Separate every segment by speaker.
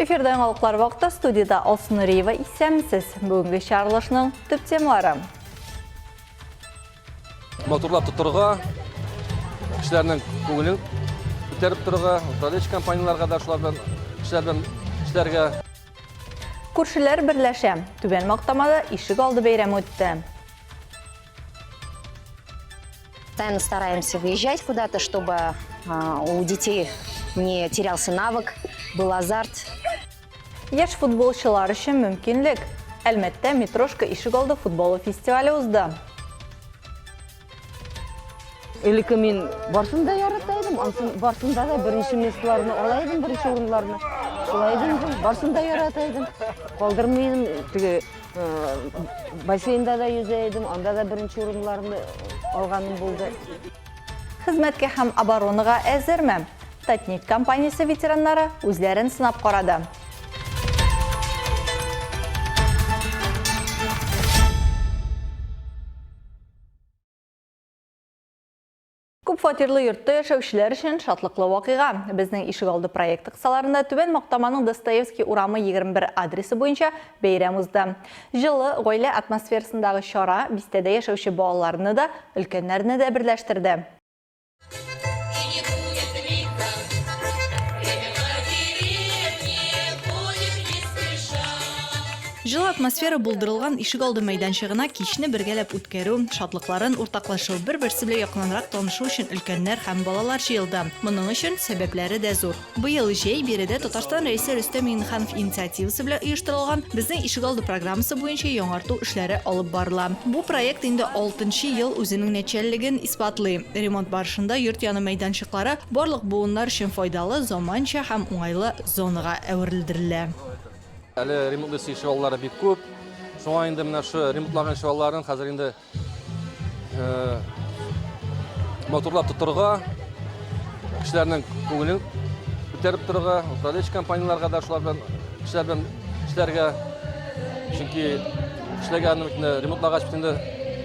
Speaker 1: Эфирда яңалыклар вакыты студиядә Алсу Нуриева исәнмесез. Бүгенге чыгарылышның төп темалары.
Speaker 2: Матурлап тотырга, кешеләрнең күңелен күтәреп торырга, управляющий компанияләргә дә шулар белән кешеләр белән эшләргә.
Speaker 1: Күршеләр берләшә. Түбән Мактамада ишек алды бәйрәме үтте.
Speaker 3: Постоянно стараемся выезжать куда-то, чтобы у детей не терялся навык, был азарт.
Speaker 1: Яшь футболчылар өчен мөмкинлек. Әлмәттә Митрошка ишегалды футболы фестивале узды.
Speaker 4: Элекке мин барсын да ярата идем, ансын барсында да беренче местоларны ала идем, беренче урыннарны. Шулай идем, барсын да ярата идем. Калдырмый идем, теге Бассейнда да йөзә идем, анда да беренче урыннарны алганым булды.
Speaker 1: Хезмәткә һәм оборонага әзерме? Татнефть компаниясе ветераннары үзләрен сынап карады. Күпфатирлы йортта яшәүчеләр өчен шатлыклы вакыйга. Безнең ишегалды проекты кысаларында Түбән Мактаманың Достоевский урамы 21 адресы буенча бәйрәм узды. Җылы, гаилә атмосферасындагы чара бистәдә яшәүче балаларны да, өлкәннәрне дә берләштерде. Җылы атмосфера булдырылган ишегалды мәйданчыгына кичне бергәләп үткәрү, шатлыкларын уртаклашу, бер-берсе белән якыннанрак танышу өчен өлкәннәр һәм балалар җыелды. Моның өчен сәбәпләре дә зур. Быел җәй биредә Татарстан Рәисе Рөстәм Миңнеханов инициативасы белән оештырылган Безнең ишегалды программасы буенча яңарту эшләре алып барыла. Бу проект инде алтынчы ел үзенең нәтиҗәлелеген исбатлый. Ремонт барышында йорт яны мәйданчыклары барлык буыннар өчен файдалы, заманча һәм уңайлы зонага әверелдерелә.
Speaker 2: Әле ремонтлыйсы ишегаллары бик күп. Шуңа инде менә шу ремонтланган ишегалларын хәзер инде э, матурлап тотырга, кешеләрнең күңелен күтәреп торырга, управляющий компанияләргә дә шулар белән кешеләр белән эшләргә. Чөнки эшләгән ремонтлагач бит инде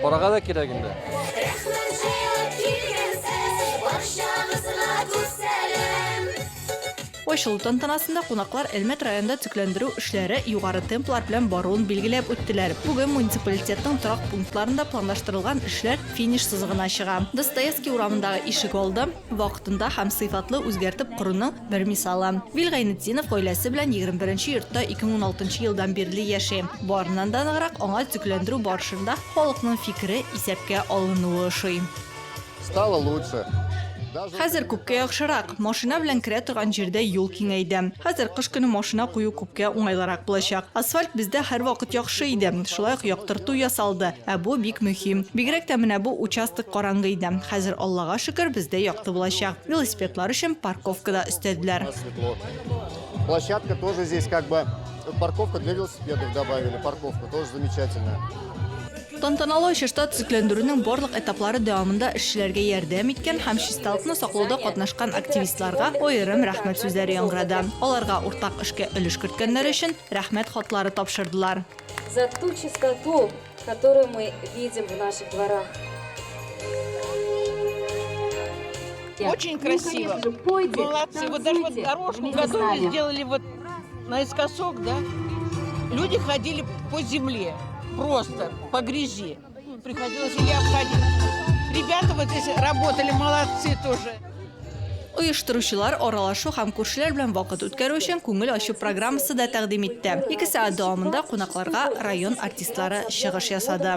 Speaker 2: карарга да кирәк инде. Рәхмәт җыелып
Speaker 1: килгәнсез, барчагызга күп сәлам. Ачылу тантанасында кунаклар Әлмәт районында төзекләндерү эшләре югары темплар белән баруын билгеләп үттеләр. Бүген муниципалитетның торак пунктларында планлаштырылган эшләр финиш сызыгына чыга. Достоевский урамындагы ишегалды, вакытында һәм сыйфатлы үзгәртеп коруның бер мисалы. Вил Гайнетдинов гаиләсе белән 21 нче йортта 2016 елдан бирле яши. Барыннан да ныграк аңа төзекләндерү барышында халыкның фикере исәпкә алынуы ошый.
Speaker 5: Стало лучше.
Speaker 1: Хәзер күпкә яхшырак. Машина белән керә торган җирдә юл киңәйде. Хәзер кыш көне машина кую күпкә уңайлырак булачак. Асфальт бездә һәрвакыт яхшы иде. Шулай ук яктырту ясалды. Ә бу бик мөһим. Бигрәк тә менә бу участок караңгы иде. Хәзер, Аллага шөкер, бездә якты булачак. Велосипедлар өчен парковка да өстәделәр.
Speaker 5: Площадка тоже здесь как бы парковка для велосипедов добавили, парковка тоже замечательная.
Speaker 1: Тантаналы очышта төзекләндерүнең барлык этаплары дәвамында эшчеләргә ярдәм иткән һәм чисталыкны саклауда катнашкан активистларга аерым рәхмәт сүзләре яңгырады. Аларга уртак эшкә өлеш керткәннәре өчен Рәхмәт хатлары тапшырдылар.
Speaker 6: За ту чистоту, которую мы видим в наших дворах.
Speaker 7: Очень красиво. Молодцы. Вот даже вот дорожку готовили, сделали вот наискосок, да? Люди ходили по земле, просто по грязи. Приходилось или обходить. Ребята вот здесь работали, молодцы тоже.
Speaker 1: Оештыручылар аралашу һәм күршеләр белән вакыт үткәрү өчен күңел ачу программасы да тәкъдим итте. Ике сәгать дәвамында кунакларга район артистлары чыгыш ясады.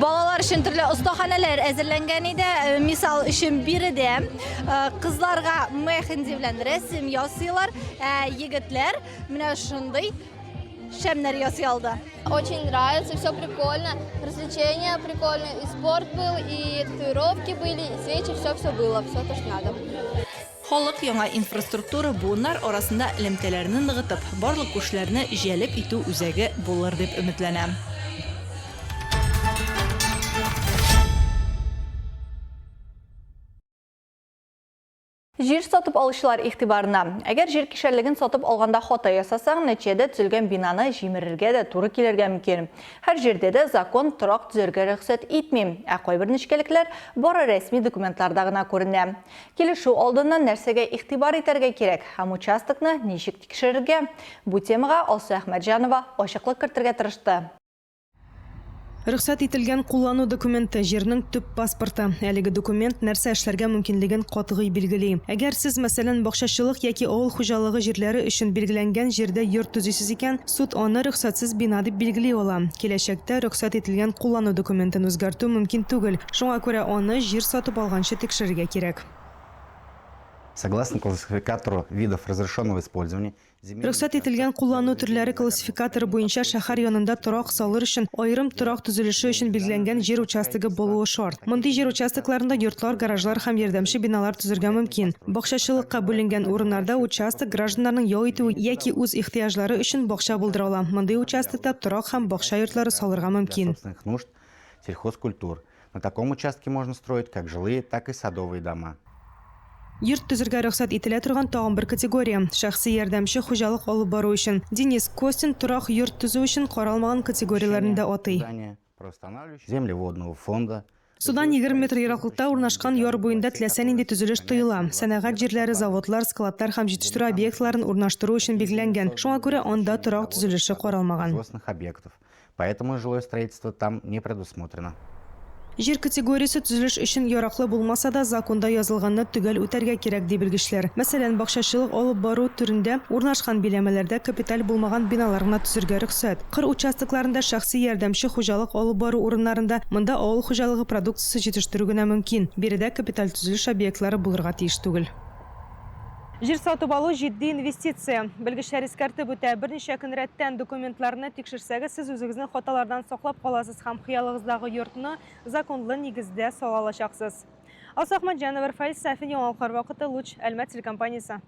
Speaker 1: Балалар өчен төрле остаханәләр әзерләнгән иде. Э, мисал өчен биредә э, кызларга мехенди белән рәсем ясыйлар, ә егетләр менә шундый шәмнәр ясый алды.
Speaker 8: Очень нравится, все прикольно, развлечения прикольные, и спорт был, и татуировки были, и свечи, все-все было, все то, что надо.
Speaker 1: Халык яңа инфраструктура буыннар арасында элемтәләрне ныгытып, барлык күршеләрне җәлеп итү үзәге булыр дип өметләнә. Җир сатып алучылар игътибарына! Әгәр җир кишәрлеген сатып алганда хата ясасаң, нәтиҗәдә төзелгән бинаны җимерергә дә туры килергә мөмкин. Һәр җирдә дә закон торак төзергә рөхсәт итми, ә кайбер нечкәлекләр бары рәсми документларда гына күренә. Килешү алдыннан нәрсәгә игътибар итәргә кирәк һәм участокны ничек тикшерергә? Бу темага Алсу Әхмәтҗанова ачыклык кертергә тырышты.
Speaker 9: Рөхсәт ителгән куллану документы, җирнең төп паспорты. Әлеге документ нәрсә эшләргә мөмкинлеген катгый билгели. Әгәр сез, мәсәлән, бакчачылык яки авыл хуҗалыгы җирләре өчен билгеләнгән җирдә йорт төзисез икән, суд аны рөхсәтсез бина дип билгели ала. Киләчәктә рөхсәт ителгән куллану документын үзгәртү мөмкин түгел, шуңа күрә аны җир сатып алганчы тикшерергә кирәк.
Speaker 10: Согласно классификатору видов разрешенного использования,
Speaker 9: Рөхсәт ителгән куллану төрләре классификаторы буенча шәһәр янында торак салыр өчен аерым торак төзелеше өчен билгеләнгән җир участогы булуы шарт. Мондый җир участокларында йортлар, гаражлар һәм ярдәмче биналар төзергә мөмкин. Бакчачылыкка бүленгән урыннарда участок гражданнарның ял итүе яки үз ихтыяҗлары өчен бакча булдыра ала. Мондый участокта торак һәм бакча йортлары салырга мөмкин.
Speaker 10: Сельхозкультур. На таком участке можно строить как жилые, так и садовые дома.
Speaker 9: Йорт төзергә рөхсәт ителә торган тагын бер категория, шәхси ярдәмче хуҗалык алып бару өчен. Денис Костин торак йорт төзү өчен каралмаган категорияләрне дә атый.
Speaker 10: Земли водного фонда.
Speaker 9: Судан 20 метр ераклыкта урнашкан яр буенда теләсә нинди төзелеш тыела. Сәнәгать җирләре заводлар, складлар һәм җитештерү объектларын урнаштыру өчен билгеләнгән, шуңа күрә анда торак төзелеше каралмаган.
Speaker 10: Поэтому жилое строительство там не предусмотрено.
Speaker 9: Җир категориясе төзелеш өчен яраклы булмаса да, законда язылганны төгәл үтәргә кирәк, ди белгечләр. Мәсәлән, бакчачылык алып бару төрендә урнашкан биләмәләрдә капиталь булмаган биналар гына төзергә рөхсәт. Кыр участокларында шәхси ярдәмче хуҗалык алып бару урыннарында монда авыл хуҗалыгы продукциясе җитештерү генә мөмкин, биредә капиталь төзелеш объектлары булырга тиеш түгел. Җир сатып алу, җитди инвестиция. Белгечләр искәртеп үтә, берничә көн рәттән документларны тикшерсәгез, сез үзегезне хаталардан саклап каласыз һәм хыялыгыздагы йортны законлы нигездә сала алачаксыз. Алсу Әхмәтҗанова, Рафаэль Сафин, Яңалыклар вакыты, Луч, Әлмәт телекомпаниясе.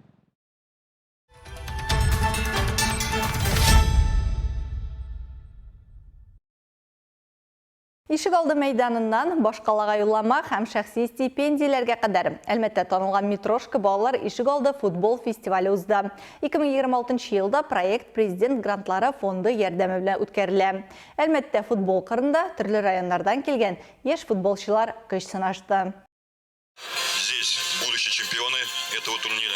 Speaker 1: Ишегалды мәйданыннан башкалага юллама һәм шәхси стипендияләргә кадәр. Әлмәттә танылган Митрошка балалар ишегалды футбол фестивале узды. 2026 елда проект Президент грантлары фонды ярдәме белән үткәрелә. Әлмәттә футбол кырында төрле районнардан килгән яшь футболчылар көч сынашты.
Speaker 11: Здесь будущие чемпионы этого турнира.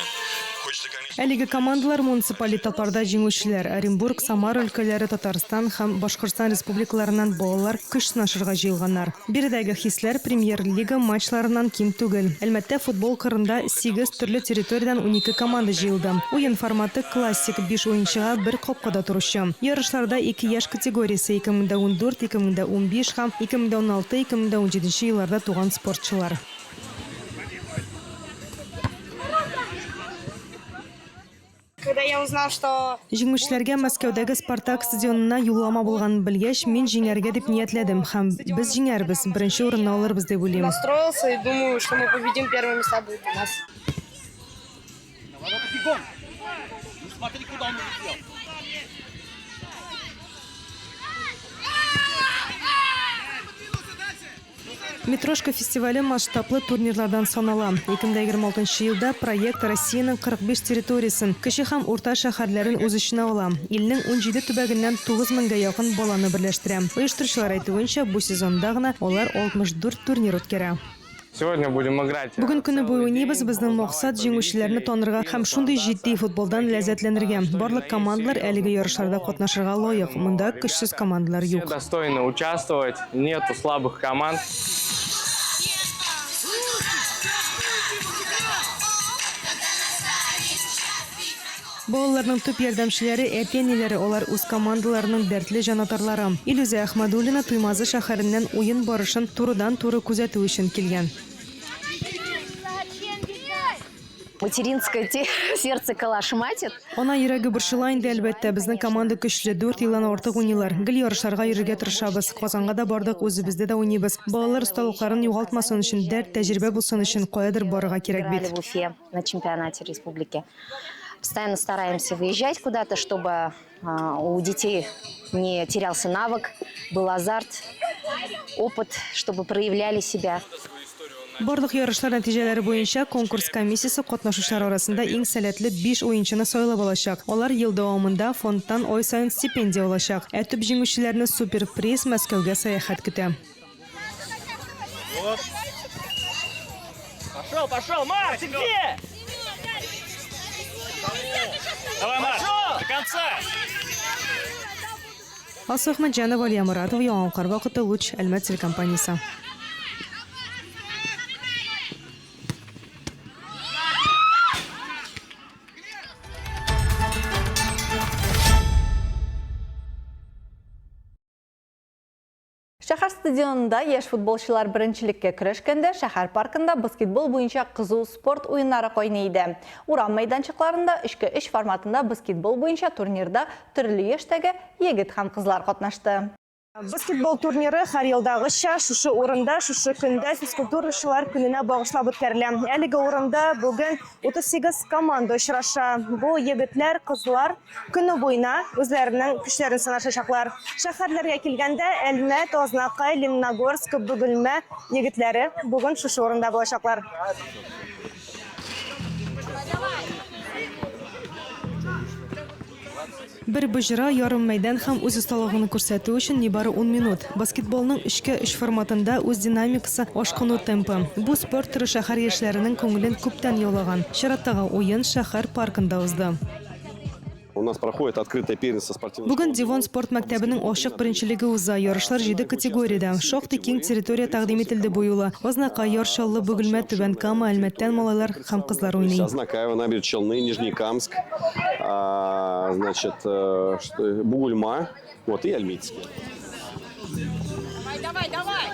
Speaker 11: Хочется, конечно...
Speaker 9: Әлеге командалар муниципаль этапларда җиңүчеләр, Оренбург, Самара өлкәләре, Татарстан һәм Башкортстан республикаларыннан балалар көч сынашырга җыелганнар. Биредәге хисләр премьер-лига матчларыннан ким түгел. Әлмәттә футбол кырында сигез төрле территориядән 12 команда җыелды. Уен форматы классик, биш уенчыга бер капкада торучы. Ярышларда ике яшь категориясе, 2014, 2015 һәм 2016, 2017 елларда туган спортчылар.
Speaker 12: Когда я узнал, что...
Speaker 9: Җиңүчеләргә Мәскәүдәге Спартак стадионына юллама булганын белгәч, мин җиңәргә дип ниятләдем һәм без җиңәрбез, беренче урынны алырбыз дип уйлыйм.
Speaker 12: Настроился и думаю, что мы победим, первые места будут у нас.
Speaker 9: Митрошка фестивале масштаблы турнирлардан санала. 2026 елда проект Россиянең 45 территориясен, кече һәм урта шәһәрләрен үз эченә ала. Илнең 17 төбәгеннән 9 меңгә якын баланы берләштерә. Оештыручылар әйтүенчә, бу сезонда гына алар 64 турнир үткәрә.
Speaker 13: Сегодня будем играть.
Speaker 9: Бүген көне буе уйныйбыз, безнең максат, җиңүчеләрне танырга һәм шундый җитди футболдан ләззәтләнергә. Барлык командалар әлеге ярышларда катнашырга лаек, монда көчсез командалар юк.
Speaker 13: Все достойны участвовать, нету слабых команд.
Speaker 9: Балаларның төп ярдәмчеләре, әти-әниләре, алар үз командаларының дәртле җанатарлары. Илүзә Әхмәдуллина Туймазы шәһәреннән уен барышын турыдан-туры күзәтү өчен килгән.
Speaker 3: Материнское сердце калашматит.
Speaker 9: Ана йөрәге борчыла инде, әлбәттә. Безнең команда көчле, дүрт елдан артык уйныйлар. Гел ярышларга йөрергә тырышабыз. Казанга да бардык, үзебездә дә уйныйбыз. Балалар осталыкларын югалтмасын өчен, дәрт, тәҗрибә булсын өчен каядыр барырга кирәк бит.
Speaker 3: Играли в Уфе на чемпионате республики. Постоянно стараемся выезжать куда-то, чтобы у детей не терялся навык, был азарт, опыт, чтобы проявляли себя.
Speaker 9: Барлык ярышлар нәтиҗәләре буенча конкурс комиссиясе катнашучылар арасында иң сәләтле биш уенчыны сайлап алачак. Алар ел дәвамында фондтан ай саен стипендия алачак. Ә төп җиңүчеләрне суперприз, Мәскәүгә сәяхәт көтә.
Speaker 14: Пошел, пошел, Марк, ты где? Давай, Марк, до конца!
Speaker 9: Алсу Әхмәтҗанова, Алия Моратова, Яңа вакыты, Луч, Әлмәт телекомпаниясе.
Speaker 1: Шәһәр стадионында яшь футболчылар беренчелеккә көрәшкәндә, шәһәр паркында баскетбол буенча кызу спорт уеннары кайный иде. Урам мәйданчыкларында өчкә өч форматында баскетбол буенча турнирда төрле яшьтәге егет һәм кызлар катнашты.
Speaker 12: Баскетбол турниры һәр елдагыча шушы урында, шушы көндә физкультурачылар көненә багышлап үткәрелә. Әлеге урында бүген 38 команда очраша. Бу егетләр, кызлар көне буена үзләренең көчләрен сынашачаклар. Шәһәрләргә килгәндә, Әлмәт, Азнакай, Лениногорск, Бөгелмә егетләре бүген шушы урында булачаклар.
Speaker 9: Бер боҗра, ярым мәйдан һәм үз осталыгыңны күрсәтү өчен нибары ун минут. Баскетболның өчкә өч форматында үз динамикасы, ашкыну темпы. Бу спорт төре шәһәр яшьләренең күңелен күптән яулаган. Чираттагы уен шәһәр паркында узды.
Speaker 15: У нас проходит открытое первенство спортивной
Speaker 9: Бүген Девон спорт мәктәбенең ачык беренчелеге уза. Ярышлар җиде категориядә. Шактый киң территория тәкъдим ителде бу юлы. Азнакай, Яр Чаллы, Бөгелмә, Түбән Кама, Әлмәттән малайлар һәм кызлар уйный.
Speaker 15: Азнакаево, Набережные Челны, Нижнекамск, значит, Бугульма, вот, и Альметьевск.
Speaker 7: Давай, давай, давай!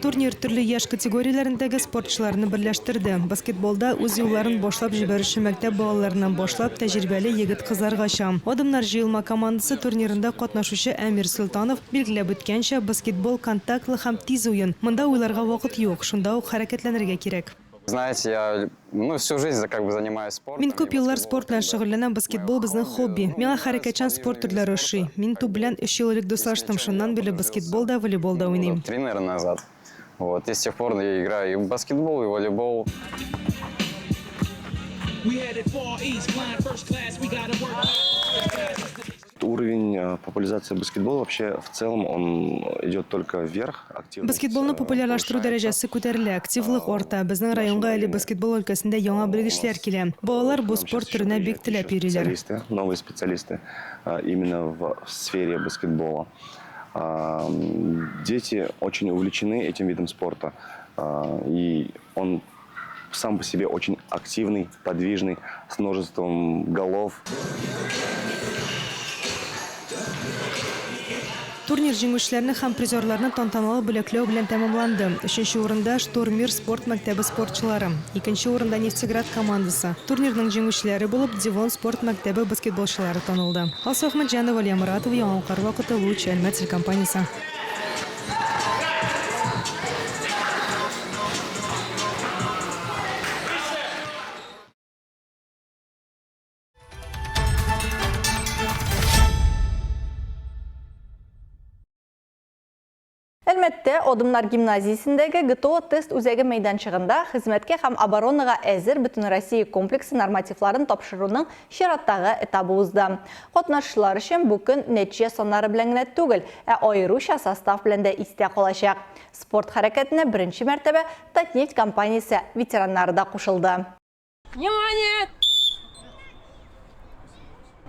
Speaker 9: Турнир төрле яшь категорияләрендәге спортчыларны берләштерде. Баскетболда үз юлларын башлап җибәрүче мәктәп балаларыннан башлап тәҗрибәле егет-кызларгача. Адымнар җыелма командасы турнирында катнашучы Әмир Солтанов билгеләп үткәнчә, баскетбол контактлы һәм тиз уен. Монда уйларга вакыт юк, шунда ук хәрәкәтләнергә кирәк.
Speaker 13: Знаете, я ну, всю жизнь как бы занимаюсь спортом.
Speaker 9: Мин күп еллар спорт белән шөгыльләнәм, баскетбол безнең хобби. Миңа хәрәкәтчән спорт төрләре ошый. Мин туп белән өч ел элек дуслаштым, шуннан бирле баскетбол да, волейбол да уйныйм.
Speaker 13: Три, наверное, назад. Вот, и с тех пор я играю и в баскетбол, и в волейбол.
Speaker 16: Уровень популяризации баскетбола вообще в целом он идет только вверх. Активность,
Speaker 9: Баскетболны популярлаштыру дәрәҗәсе күтәрелә, активлык арта. Безнең районга әле баскетбол өлкәсендә яңа белгечләр килә. Балалар бу спорт төренә бик теләп йөриләр.
Speaker 16: Специалисты, новые специалисты именно в сфере баскетбола. Дети очень увлечены этим видом спорта. И он сам по себе очень активный, подвижный, с множеством голов.
Speaker 9: Турнир җиңүчеләрне һәм призерларны тантаналы бүләкләү белән тәмамланды. Өченче урында Штормир спорт мәктәбе спортчылары, икенче урында Нефтеград командасы. Турнирның җиңүчеләре булып Девон спорт мәктәбе баскетболчылары танылды. Алсу Әхмәтҗанова, Алия Моратова, Яңа вакыты, Луч, Әлмәт телекомпаниясе.
Speaker 1: Әлмәттә Адымнар гимназиясендәге ГТО тест үзәге мәйданчыгында хезмәткә һәм оборонага әзер Бөтенроссия комплексы нормативларын тапшыруның чираттагы этабы узды. Катнашучылар өчен бу көн нәтиҗә саннары белән генә түгел, ә аеруча состав белән дә истә калачак. Спорт хәрәкәтенә беренче мәртәбә Татнефть компаниясе ветераннары да кушылды.
Speaker 7: Внимание!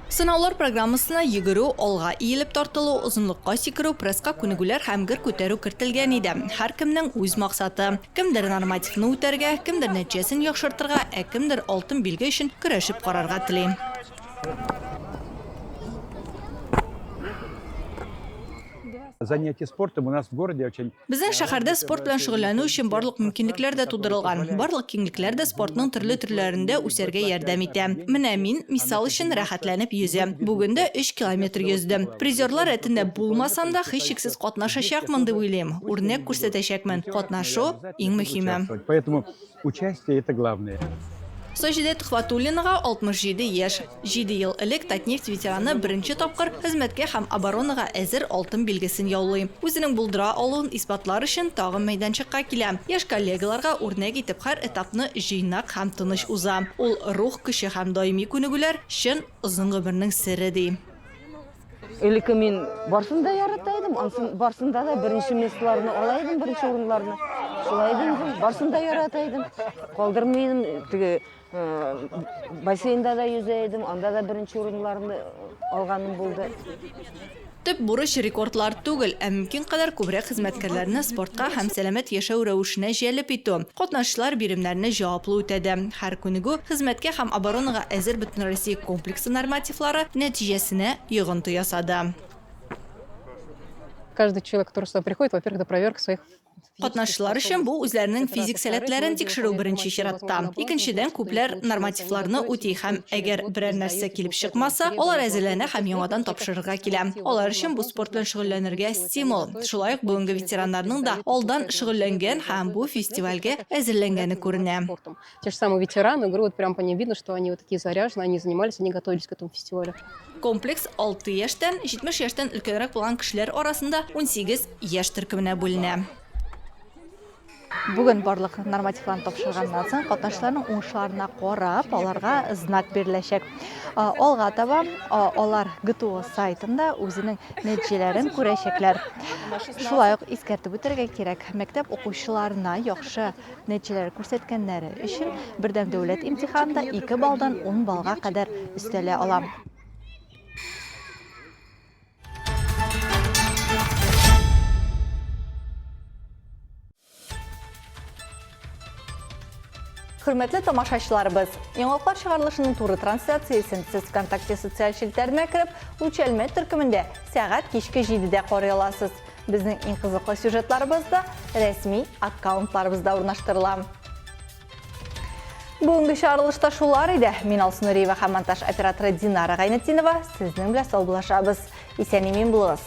Speaker 1: Сынаулар программасына йөгерү, алга иелеп тартылу, озынлыкка сикерү, пресска күнегүләр һәм гер күтәрү кертелгән иде. Һәркемнең үз максаты. Кемдер нормативны үтәргә, кемдер нәтиҗәсен яхшыртырга, ә кемдер алтын билге өчен көрәшеп карарга тели.
Speaker 17: Занятия спортом у нас в городе очень...
Speaker 1: Безнең шәһәрдә спорт белән шөгыльләнү өчен барлык мөмкинлекләр дә тудырылган. Барлык киңлекләр дә спортның төрле төрләрендә үсәргә ярдәм итә. Менә мин, мисал өчен, рәхәтләнеп йөзәм. Бүген дә 3 километр йөздем. Призерлар рәтендә булмасам да, һичшиксез катнашачакмын дип уйлыйм. Үрнәк күрсәтәчәкмен. Катнашу, иң мөһиме.
Speaker 17: Поэтому участие – это главное.
Speaker 1: Саҗидә Төхвәтуллинага 67 яшь. Җиде ел элек Татнефть ветераны беренче тапкыр Хезмәткә һәм оборонага әзер алтын билгесен яулый. Үзенең булдыра алуын исбатлар өчен тагын мәйданчыкка килә. Яшь коллегаларга үрнәк итеп һәр этапны җыйнак һәм тыныч уза. Ул рух көче һәм даими күнегүләр, чын озын гомернең сере, ди.
Speaker 4: Элекке мин барсын да ярата идем, ансын барсында да беренче местоларны ала идем, беренче урыннарны. Шулай идем, барсын да ярата идем. Калдырмый идем, теге э, бассейнда да йөзә идем, анда да беренче урыннарны алганым булды.
Speaker 1: Төп бурыч рекордлар түгел, ә мөмкин кадәр күбрәк хезмәткәрләрне спортка һәм сәламәт яшәү рәвешенә җәлеп итү. Катнашчылар биремнәрне җаваплы үтәде. Һәр күнегү Хезмәткә һәм оборонага әзер Бөтенроссия комплексы нормативлары нәтиҗәсенә йогынты ясады.
Speaker 18: Каждый человек, который сюда приходит, во-первых, это проверка своих
Speaker 1: Катнашчылар өчен бу үзләренең физик сәләтләрен тикшерү беренче чиратта. Икенчедән, күпләр нормативларны үти һәм әгәр берәр нәрсә килеп чыкмаса, алар әзерләнә һәм яңадан тапшырырга килә. Алар өчен бу спорт белән шөгыльләнергә стимул. Шулай ук бүгенге ветераннарның да алдан шөгыльләнгән һәм бу фестивальгә әзерләнгәне күренә.
Speaker 18: Те же самые ветераны, говорю, вот прям по ним видно, что они вот такие заряженные, они занимались, они готовились к этому фестивалю.
Speaker 1: Комплекс 6 яшьтән 70 яшьтән өлкәнрәк булган кешеләр арасында 18 яшь төркеменә бүленә. Бүген барлык нормативларны тапшырганнан соң, катнашчыларның уңышларына карап, аларга знак биреләчәк. Алга таба алар ГТО сайтында үзенең нәтиҗәләрен күрәчәкләр. Шулай ук искәртеп үтәргә кирәк, мәктәп укучыларына яхшы Нәтиҗәләр күрсәткәннәре өчен бердәм дәүләт имтиханында 2 баллдан 10 баллга кадәр өстәлә ала. Хөрмәтле тамашачыларыбыз, яңалыклар чыгарылышының туры трансляциясен сез ВКонтакте социаль челтәренә кереп, Луч Әлмәт төркемендә сәгать кичке 7-дә карый аласыз. Безнең иң кызыклы сюжетларыбыз да рәсми аккаунтларыбызда урнаштырыла. Бүгенге чыгарылышта шулар иде. Мин Алсу Нуриева һәм монтаж операторы Динара Гайнетдинова сезнең белән саубуллашабыз. Исән-имин булыгыз.